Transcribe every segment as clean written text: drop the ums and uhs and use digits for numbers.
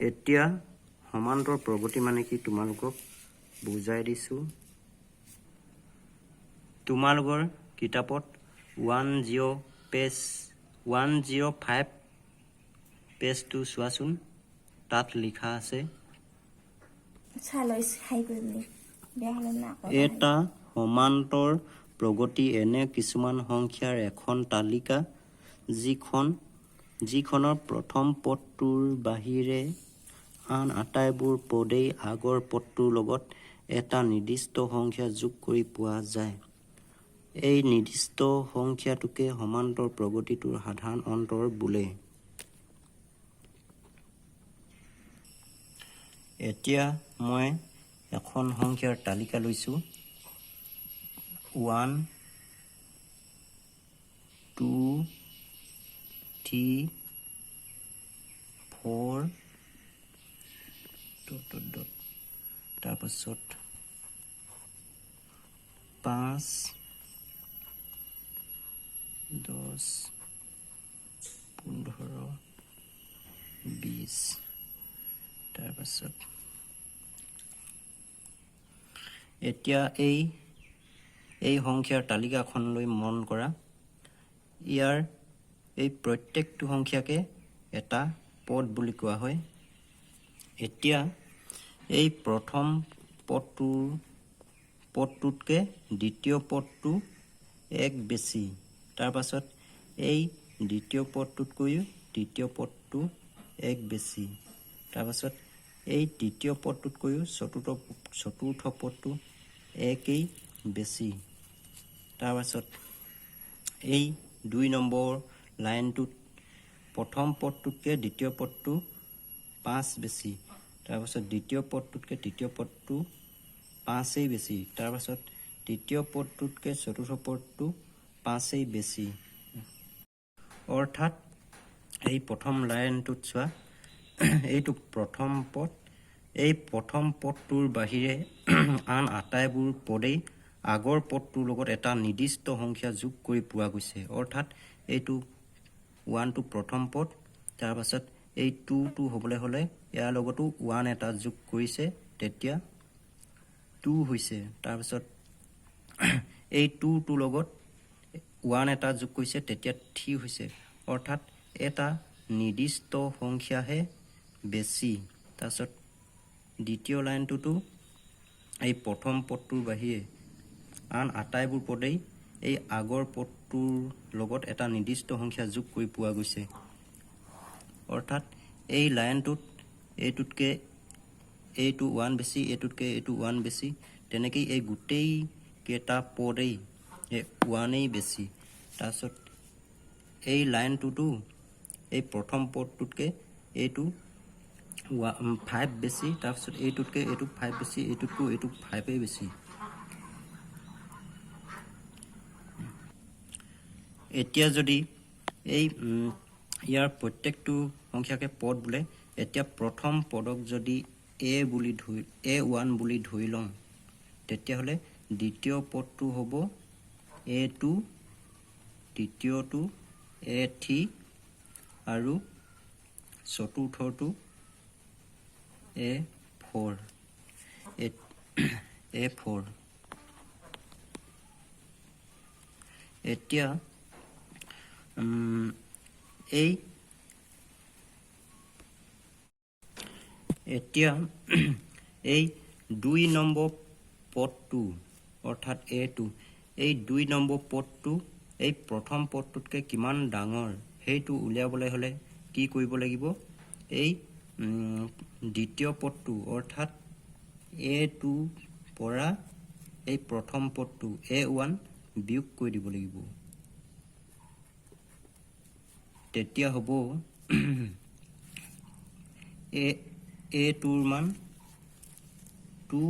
এতিয়া সমান্তৰ প্ৰগতি মানে কি তোমালোকক বুজাই দিছোঁ। তোমালোকৰ কিতাপত 10 পেজ, 105 পেজটো চোৱাচোন, তাত লিখা আছে। চাই লৈ হেৰি কৰিম দি বেয়া হ'লে মানে আকৌ। এটা সমান্তৰ প্ৰগতি এনে কিছুমান সংখ্যাৰ এখন তালিকা, যিখনৰ প্ৰথম পদটোৰ বাহিৰে আন আটাইবোৰ পদেই আগৰ পদটোৰ লগত এটা নিৰ্দিষ্ট সংখ্যা যোগ কৰি পোৱা যায়। এই নিৰ্দিষ্ট সংখ্যাটোকে সমান্তৰ প্ৰগতিটোৰ সাধাৰণ অন্তৰ বোলে। এতিয়া মই এখন সংখ্যাৰ তালিকা লৈছোঁ, 1, 2, 3, 4 dot dot dot, তাৰপাছত 5, 10, 15, 20, তাৰপাছত এতিয়া এই সংখ্যাৰ তালিকাখনলৈ মন কৰা। ইয়াৰ এই প্ৰত্যেকটো সংখ্যাকে এটা পদ বুলি কোৱা হয়। এতিয়া এই প্ৰথম পদটোতকৈ দ্বিতীয় পদটো এক বেছি, তাৰপাছত এই দ্বিতীয় পদটোতকৈও তৃতীয় পদটো এক বেছি, তাৰপাছত এই তৃতীয় পদটোতকৈও চতুৰ্থ পদটো একেই বেছি। তাৰপাছত এই 2 নম্বৰ লাইনটোত প্ৰথম পদটোতকৈ দ্বিতীয় পদটো 5 বেছি, তাৰপাছত দ্বিতীয় পদটোতকৈ তৃতীয় পদটো 5েই বেছি, তাৰপাছত তৃতীয় পদটোতকৈ চতুৰ্থ পদটো 5েই বেছি। অৰ্থাৎ এই প্ৰথম লাইনটোত চোৱা, এইটো প্ৰথম পদ। এই প্ৰথম পদটোৰ বাহিৰে আন আটাইবোৰ পদেই আগৰ পদটোৰ লগত এটা নিৰ্দিষ্ট সংখ্যা যোগ কৰি পোৱা গৈছে। অৰ্থাৎ এইটো ওৱানটো প্ৰথম পদ, তাৰপাছত এই টুটো হ'বলৈ হ'লে ইয়াৰ লগতো ওৱান এটা যোগ কৰিছে, তেতিয়া টু হৈছে। তাৰপাছত এই টুটোৰ লগত ওৱান এটা যোগ কৰিছে, তেতিয়া থ্ৰী হৈছে। অৰ্থাৎ এটা নিৰ্দিষ্ট সংখ্যাহে বেছি। তাৰপাছত দ্বিতীয় লাইনটোতো এই প্ৰথম পদটোৰ বাহিৰে আন আটাইবোৰ পদেই এই আগৰ পদটোৰ লগত এটা নিৰ্দিষ্ট সংখ্যা যোগ কৰি পোৱা গৈছে। অৰ্থাৎ এই লাইনটোত এইটোতকৈ এইটো ওৱান বেছি, এইটোতকৈ এইটো ওৱান বেছি, তেনেকেই এই গোটেই কেইটা পদেই এই ওৱানেই বেছি। তাৰপিছত এই লাইনটোতো এই প্ৰথম পদটোতকৈ এইটো 5 বেছি, তাৰপিছত এইটোতকৈ এইটো 5 বেছি, এইটোতকৈও এইটো ফাইভেই বেছি। এতিয়া যদি এই ইয়াৰ প্ৰত্যেকটো সংখ্যাকে পদ বোলে, এতিয়া প্ৰথম পদক যদি এ বুলি ধৰি, এ ওৱান বুলি ধৰি লওঁ, তেতিয়াহ'লে দ্বিতীয় পদটো হ'ব এ টু, তৃতীয়টো এ থ্ৰী আৰু চতুৰ্থটো এ ফ'ৰ, এ ফ'ৰ। এতিয়া এই 2 নম্বৰ পদটো, অৰ্থাৎ এ টু, এই 2 নম্বৰ পদটো এই প্ৰথম পদটোতকৈ কিমান ডাঙৰ সেইটো উলিয়াবলৈ হ'লে কি কৰিব লাগিব? এই দ্বিতীয় পদটো, অৰ্থাৎ এ টু পৰা এই প্ৰথম পদটো এ ওৱান বিয়োগ কৰি দিব লাগিব। তেতিয়া হ'ব এ টুৰ মান টু,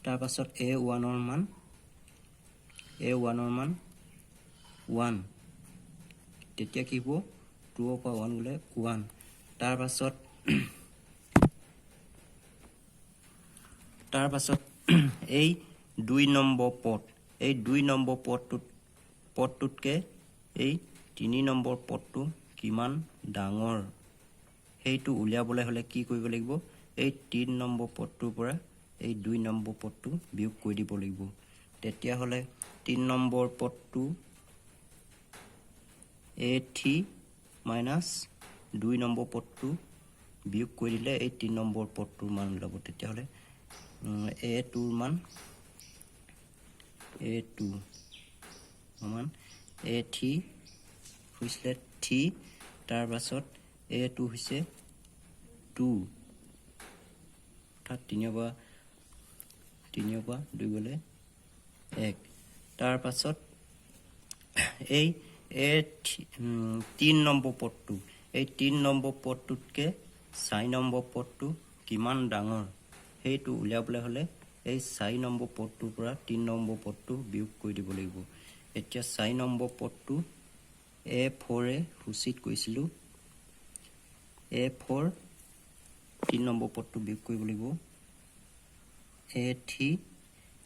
তাৰপাছত এ ওৱানৰ মান ওৱান। তেতিয়া কি হ'ব? টুৰ পৰা ওৱান গ'লে ওৱান। তাৰপাছত এই 2 নম্বৰ পদ, এই 2 নম্বৰ পদটোতকৈ এই 3 নম্বৰ পদটো কিমান ডাঙৰ সেইটো উলিয়াবলৈ হ'লে কি কৰিব লাগিব? এই 3 নম্বৰ পদটোৰ পৰা এই 2 নম্বৰ পদটো বিয়োগ কৰি দিব লাগিব। তেতিয়াহ'লে 3 নম্বৰ পদটো এ থ্ৰী মাইনাছ 2 নম্বৰ পদটো বিয়োগ কৰি দিলে এই 3 নম্বৰ পদটোৰ মান ওলাব। তেতিয়াহ'লে এ টুৰ মান, এ টু সমান এ থ্ৰী হৈছিলে থ্ৰী, তাৰপাছত এ টু হৈছে টু, অৰ্থাৎ তিনিৰ পৰা দুই গ'লে এক। তাৰপাছত এই এ 3 নম্বৰ পদটো, এই 3 নম্বৰ পদটোতকৈ 4 নম্বৰ পদটো কিমান ডাঙৰ সেইটো উলিয়াবলৈ হ'লে এই 4 নম্বৰ পদটোৰ পৰা 3 নম্বৰ পদটো বিয়োগ কৰি দিব লাগিব। এতিয়া 4 নম্বৰ পদটো এ ফ'ৰে সূচিত কৰিছিলোঁ। এ ফ'ৰ, 3 নম্বৰ পদটো বিয়োগ কৰিব লাগিব এ থ্ৰী।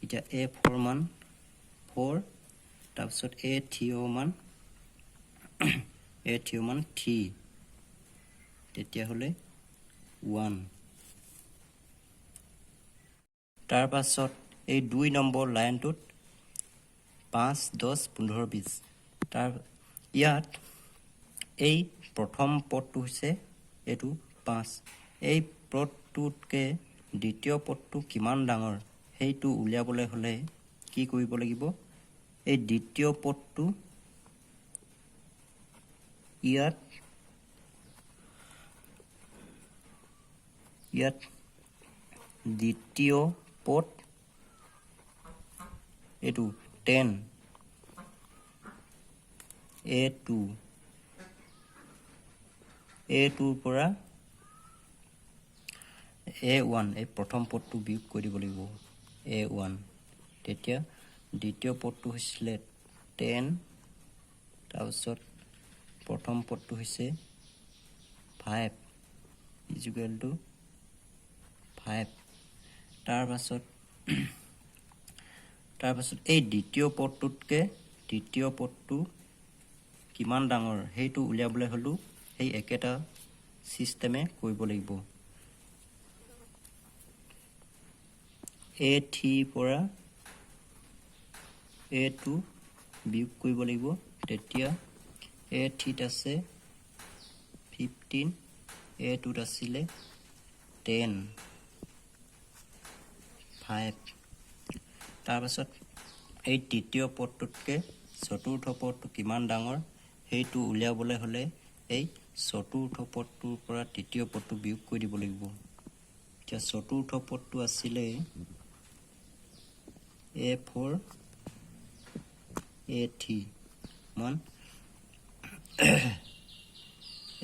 এতিয়া এ ফ'ৰ মান ফ'ৰ, তাৰপিছত এ থ্ৰীৰ মান থ্ৰী, তেতিয়াহ'লে ওৱান। তাৰপাছত এই 2 নম্বৰ লাইনটোত 5, 10, 15, 20। তাৰ ইয়াত এই প্ৰথম পদটো হৈছে এইটো 5। এই পদটোতকৈ দ্বিতীয় পদটো কিমান ডাঙৰ সেইটো উলিয়াবলৈ হ'লে কি কৰিব লাগিব? এই দ্বিতীয় পদটো ইয়াত দ্বিতীয় পদ এইটো 10, এ টু, এ টুৰ পৰা এ ওৱান, এই প্ৰথম পদটো বিয়োগ কৰি দিব লাগিব এ ওৱান। তেতিয়া দ্বিতীয় পদটো হৈছিলে 10, তাৰপিছত প্ৰথম পদটো হৈছে 5 is equal two 5। তাৰপাছত এই দ্বিতীয় পদটোতকৈ তৃতীয় পদটো কিমান ডাঙৰ সেইটো উলিয়াবলৈ হ'লেও সেই একেটা ছিষ্টেমে কৰিব লাগিব। এ থ্ৰীৰ পৰা এ টু বিয়োগ কৰিব লাগিব। তেতিয়া এ থ্ৰীত আছে 15, এ টুত আছিলে 10, 5। তাৰপাছত এই তৃতীয় পদটোতকৈ চতুৰ্থ পদটো কিমান ডাঙৰ সেইটো উলিয়াবলৈ হ'লে এই চতুৰ্থ পদটোৰ পৰা তৃতীয় পদটো বিয়োগ কৰি দিব লাগিব। এতিয়া চতুৰ্থ পদটো আছিলে এ ফ'ৰ, এ থ্ৰী মান,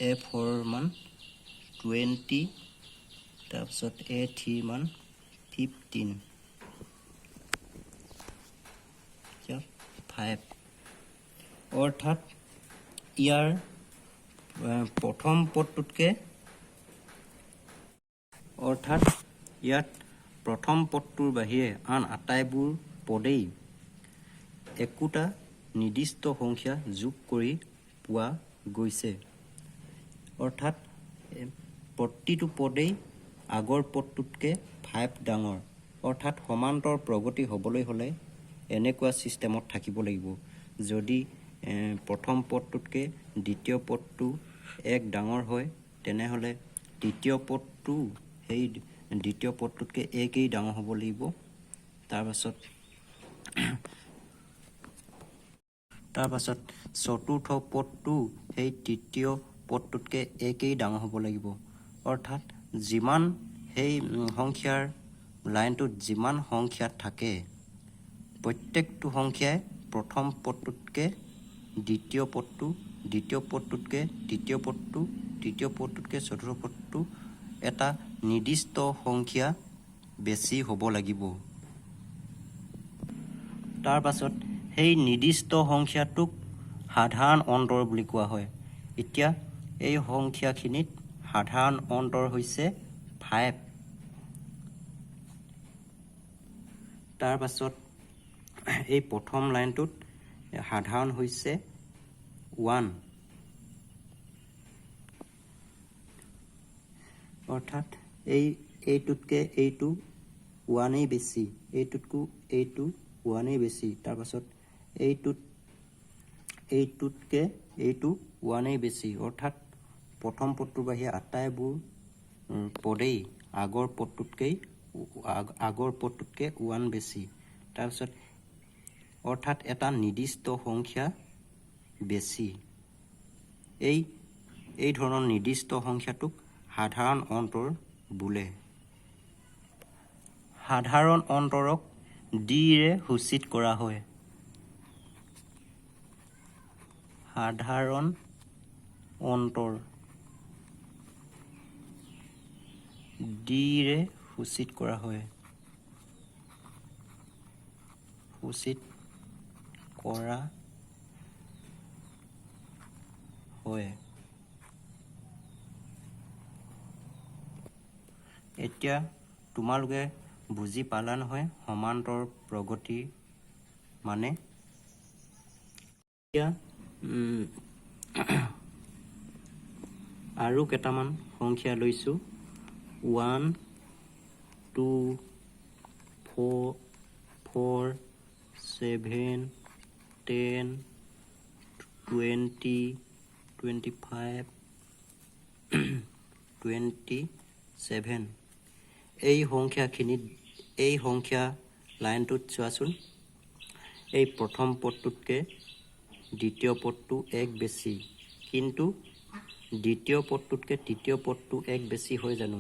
এ ফ'ৰ মান 20, তাৰপিছত এ থ্ৰী মান 15, এতিয়া 5। অৰ্থাৎ ইয়াৰ প্ৰথম পদটোতকৈ, অৰ্থাৎ ইয়াত প্ৰথম পদটোৰ বাহিৰে আন আটাইবোৰ পদেই একোটা নিৰ্দিষ্ট সংখ্যা যোগ কৰি পোৱা গৈছে। অৰ্থাৎ প্ৰতিটো পদেই আগৰ পদটোতকৈ 5 ডাঙৰ। অৰ্থাৎ সমান্তৰ প্ৰগতি হ'বলৈ হ'লে এনেকুৱা ছিষ্টেমত থাকিব লাগিব। যদি প্ৰথম পদটোতকৈ দ্বিতীয় পদটো এক ডাঙৰ হয়, তেনেহ'লে তৃতীয় পদটো সেই দ্বিতীয় পদটোতকৈ একেই ডাঙৰ হ'ব লাগিব। তাৰপাছত চতুৰ্থ পদটো সেই তৃতীয় পদটোতকৈ একেই ডাঙৰ হ'ব লাগিব। অৰ্থাৎ যিমান সেই সংখ্যাৰ লাইনটোত যিমান সংখ্যা থাকে, প্ৰত্যেকটো সংখ্যাই প্ৰথম পদটোতকৈ দ্বিতীয় পদটো, দ্বিতীয় পদটোতকৈ তৃতীয় পদটো, তৃতীয় পদটোতকৈ চতুৰ্থ পদটো এটা নিৰ্দিষ্ট সংখ্যা বেছি হ'ব লাগিব। তাৰপাছত সেই নিৰ্দিষ্ট সংখ্যাটোক সাধাৰণ অন্তৰ বুলি কোৱা হয়। এতিয়া এই সংখ্যাখিনিত সাধাৰণ অন্তৰ হৈছে 5। তাৰপাছত এই প্ৰথম লাইনটোত সাধাৰণ হৈছে 1। অৰ্থাৎ এইটোতকৈ এইটো ওৱানেই বেছি, এইটোতকৈ এইটো ওৱানেই বেছি। তাৰপাছত এইটোতকৈ এইটো ওৱানেই বেছি। অৰ্থাৎ প্ৰথম পদটোৰ বাহিৰে আটাইবোৰ পদেই আগৰ পদটোতকৈ ওৱান বেছি। তাৰপিছত অৰ্থাৎ এটা নিৰ্দিষ্ট সংখ্যা বেছি। এই ধৰণৰ নিৰ্দিষ্ট সংখ্যাটোক সাধাৰণ অন্তৰ বোলে। সাধাৰণ অন্তৰক ডিৰে সূচিত কৰা হয়। সাধাৰণ অন্তৰ ডিৰে সূচিত কৰা হয়, সূচিত কৰা হয়। এতিয়া তোমালোকে বুজি পালা নহয় সমান্তৰ প্ৰগতি মানে? এতিয়া আৰু কেইটামান সংখ্যা লৈছোঁ: 1, 2, 4, 7, 10, 20, 25, 27। এই সংখ্যাখিনিত, এই সংখ্যা লাইনটোত চোৱাচোন, এই প্ৰথম পদটোতকৈ দ্বিতীয় পদটো এক বেছি, কিন্তু দ্বিতীয় পদটোতকৈ তৃতীয় পদটো এক বেছি হয় জানো?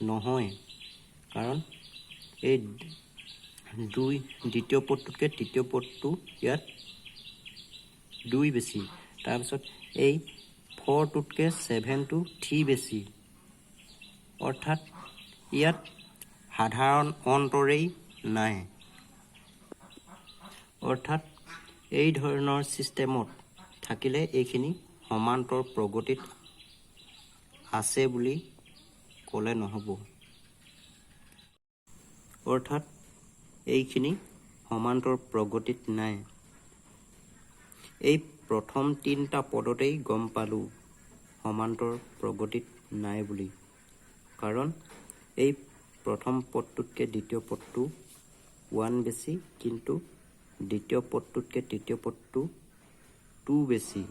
নহয়। কাৰণ এই দুই, দ্বিতীয় পদটোতকৈ তৃতীয় পদটো ইয়াত দুই বেছি। তাৰপিছত এই ফ'ৰটোতকৈ ছেভেনটো থ্ৰী বেছি। অৰ্থাৎ ইয়াত সাধাৰণ অন্তৰেই নাই। অৰ্থাৎ এই ধৰণৰ ছিষ্টেমত থাকিলে এইখিনি সমান্তৰ প্ৰগতিত আছে বুলি ক'লে নহ'ব। অৰ্থাৎ এইখিনি সমান্তৰ প্ৰগতিত নাই। এই প্ৰথম তিনিটা পদতেই গম পালোঁ সমান্তৰ প্ৰগতিত নাই বুলি, কাৰণ এই প্ৰথম পদটোতকৈ দ্বিতীয় পদটো ওৱান বেছি, কিন্তু দ্বিতীয় পদটোতকৈ তৃতীয় পদটো টু বেছি।